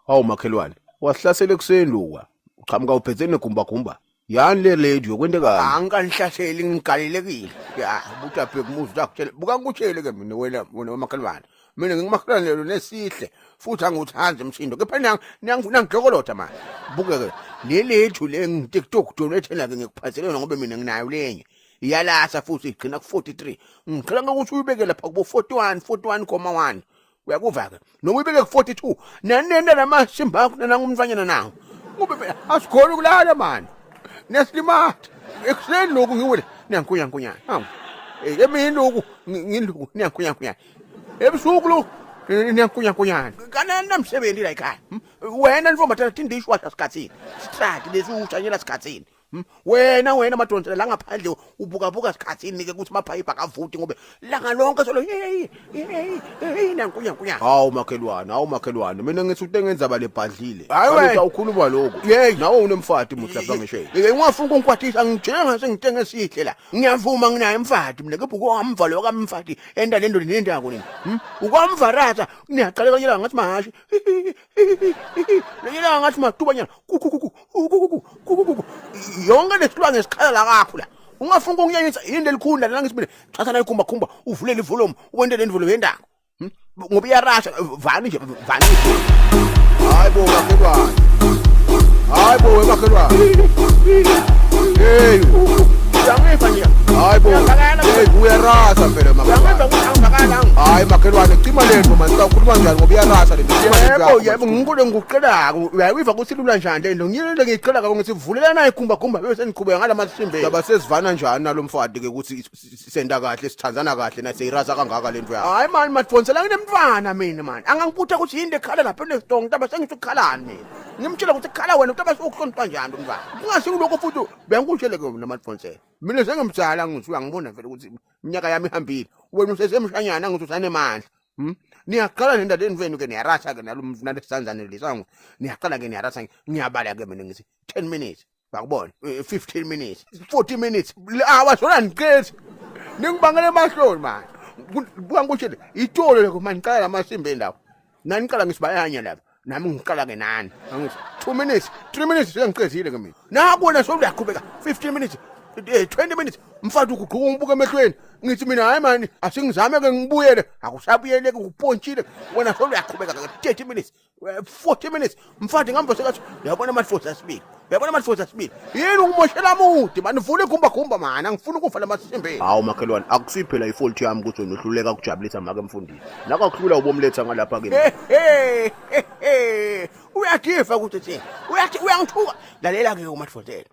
Hawu makhelwane, wasihlasela ekuseni lokwa. Uqhamuka uphethe negumbagumba. Yani le radio kwentekani? Angikanihlaseli ngigalelekile. Ya, buta bheka umuzi utakutshela. Buka ngikutshele ke mina wena wena makhelwane. Mina ngingumakhelwane lelo nesihle futhi angiwuthandi umsindo. Kepha niyangidlokolotha manje. Buke ke le lethu le ngiTikTok donate ke ngikuphathele yona ngoba mina nginayo lenye. Iyalasa futhi igcina ku 43. Ngicela ukuthi uyibeke lapha kubo 41 41.1. Uyakuva ke noma uyibeke ku 42. Nanenda lamasimba akho nangumfanyana nawo. Ngoba phela asikhona ukulala manje. Niyasilimatha. Ekuseni lokhu ngiwele niyankunya nkunyana. Hawu. Eh emini lokhu ngilokhu niyankunya nkunyana. Ebusuku lokhu niyankunya nkunyana. Kana namsebenzi la ekhaya. Wena ntombazana tindishwa sikhathini. Strati lesi ushanyela sikhathini. Wena wena madonsela la ngaphandle ubukabuka sikhathini ke ukuthi amaphayiphi akavuti ngoba langa lonke solo hey hey hey nankunya nkunya. Hawu makhelwane, hawu makhelwane. Mina ngithi into engenza balebhadlile. Hayi wena. Kanti awukhuluma lokho. Yey. Nawe unemfati muhle lapha ngesheya. Yey ungafuni ukungikwatisa ngitshela ngase ngitenge esihle la. Ngiyavuma nginaye mfati mina kepha ukwamva lo kamfati enda lento nendako nini. Ukwamva ratha niyaqala kanyela ngathi mahashi. Lenyela ngathi matubanyana kukukuku yonke lesilwane sikhala la kakho la. Ungafuna ukunginyanyisa yini lelikhulu la ngisibile thatha nayo khumba khumba uvulele ivolume wente le ndvulo yendako. Ngoba iyarasha vani nje vani. Hayi bo makhelwane. Hayi bo wemakhelwane. Hey. Uyangiva nje. Hayi bo. Uyazwakala. Hey uyarasa phela Uyangiva makhelwane. ukuthi angizwakala. Hayi makhelwane cima lento manje ukhuluma njani ngoba iyarasa lento. Cima lento Yebo yakho, yebo manje. ngikule ngikuqelako uyayiva ukuthi ilula njani lento ngiyile ngiyiqelako ngithi vulelana igumba gumba bese niqhubeka ngalamasimbe. Saba sesivana njani nalomfati ke ukuthi senda kahle sithandzana kahle naseyirasa kangaka lento yakho. Hayi mani madonsela nginemntwana mina mani angangibutha ukuthi yini lekhala lapha enesitong taba sengithi ukhalani mina ngimtshela ukuthi khala wena taba sewuhlonipha njani umntwana kungasingi lokho futhi bengikutshele ke mina madonsela mina sengimdala ngithi uyangibona vele ukuthi iminyaka yami ihambile wena usesemshanyana ngithi usanemandla. Niyaqala nendaba endveni ke niyarasa ke nalo nalesanzane lesango niyaqala ke niyarasa ngiyabala ke mina ngithi 10 minutes bakubona 15 minutes 40 minutes awa sona niqethi ningibangele emahloni manje buka ngikutshele itolo lokho manje ngiqala lamasimba endawo nani ngiqala ngisibayanya lapha nami ngiqala ke nani angithi 2 minutes 3 minutes sengiqedile ke mina nakubona sewuyaqhubeka 15 minutes 20 minutes mfana uguquka ungibuka emehlweni ngithi mina hayi mani asingizame ke ngibuyele akusabuyeleki upontshile wena sewuyaqhubeka ke 30 minutes 40 minutes mfana ngihamba sekathi uyabona amafosi asibili uyabona amafosi asibili yini ukumoshela mude mani vula igumba gumba mani angifuni ukufa lamasimbeni. Hawu makhelwane akusiphela ifault yami ukuthi wena uhluleka ukujabulisa make mfundisi. Nakakuhlula ubomletha ngalapha kimi. Uyathifa ukuthi thina uyathi uyangithuka lalela ke umadvodela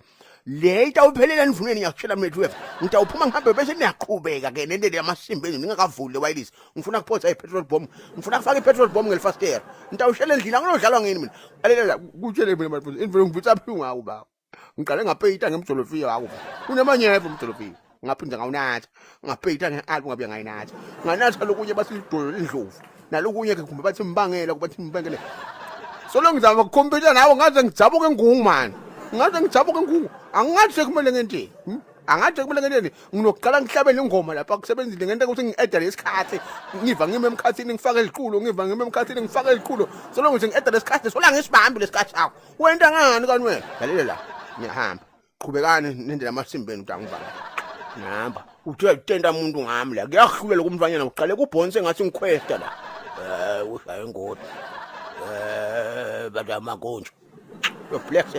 le itawuphelela nivuneni ngiyakutshela mina weva ngitawuphuma ngihambe bese niyaqhubeka ke nendele yamasimba enu ningakavuli le wireless ngifuna kuphosa i-petrol bomb ngifuna kufaka i-petrol bomb ngelifasitela ngitawushela endlini anginodlalwa ngini mina lalela kutshele mina madvodela indlela ngivutha buhlungu ngawo baba ngiqale ngapeyita ngemjolofiya wako unemanyeva umjolofiya ngaphinda ngawunatha ngapeyita nge-albu ngabuye ngayinatha nganatha lokunye bathi lidolo lendlovu nalokunye ke kumbe bathi mbangela kubathi mbangele solo ngizama ukukhompyutha nawe ngaze ngijabuke engungu mani ngaze ngijabuke engungu angathi sekumele ngenteni Angathi kumele ngenteni nginokuqala ngihlabele ingoma lapha kusebenzile ngento ukuthi ngi-eda lesikhathi ngiva ngime emkhathini ngifake iziqulo ngiva ngime emkhathini ngifake iziqulo solo ngithi ngi-eda lesikhathi sola ngisibambi lesikhathi sakho wenta ngani kani wena lalela la ngiyahamba qhubekani nendlela amasimbeni ukuthi angivanga ngihamba uthe tenta umuntu ngami la kuyahlula lokumfanyana uqale kubhonse ngathi ngikhwesta la eh ushaya ingodi eh badamakonje yo bless